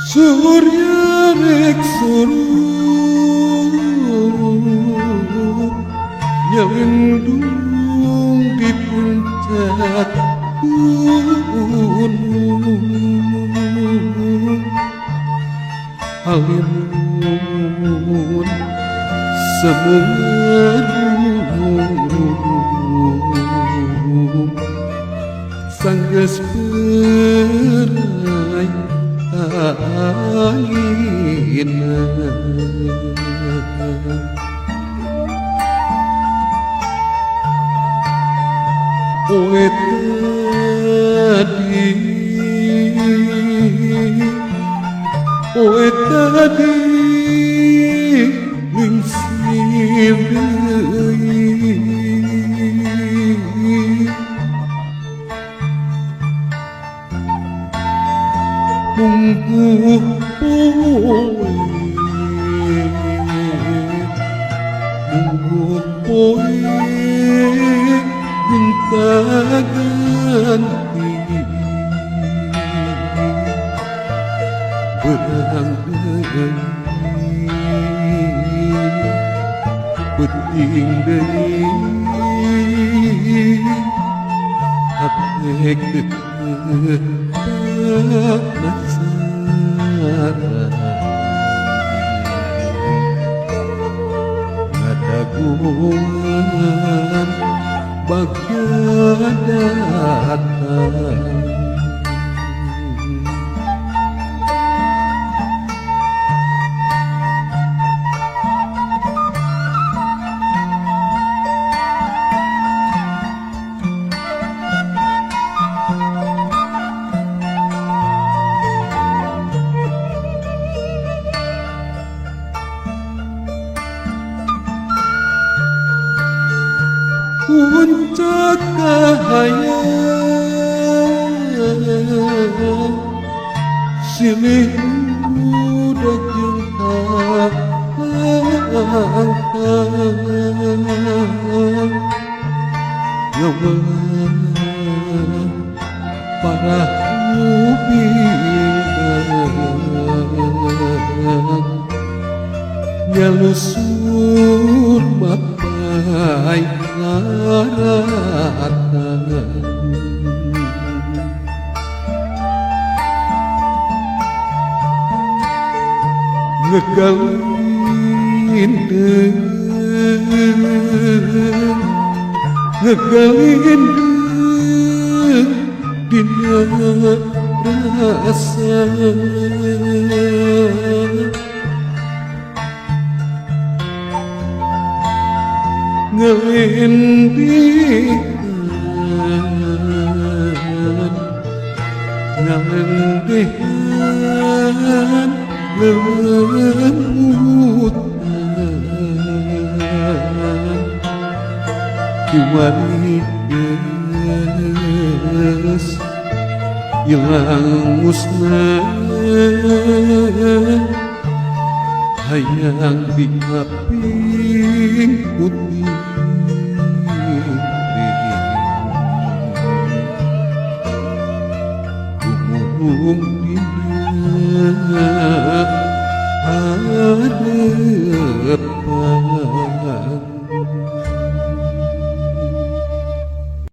Surya rek surup nyelindung di puncak gunung, halimun semu ngarum sanggeus perai alina. Poe tadi, poe tadi lingsir deui, mungguh poe, mungguh poe gonta ganti, beurang deui peuting deui hate teu penasaran ngadaguan bagja datang. Puncak kahayang silih budak jeung hangkang ngeumeun parahu bintang nyalusur mapai laratan. Ngegalindeng, ngegalindeng dina rasa, ngelindihan, ngelindihan lembut kiwari geus ilang musnah hayang dikaping putih gumulung dina harepan.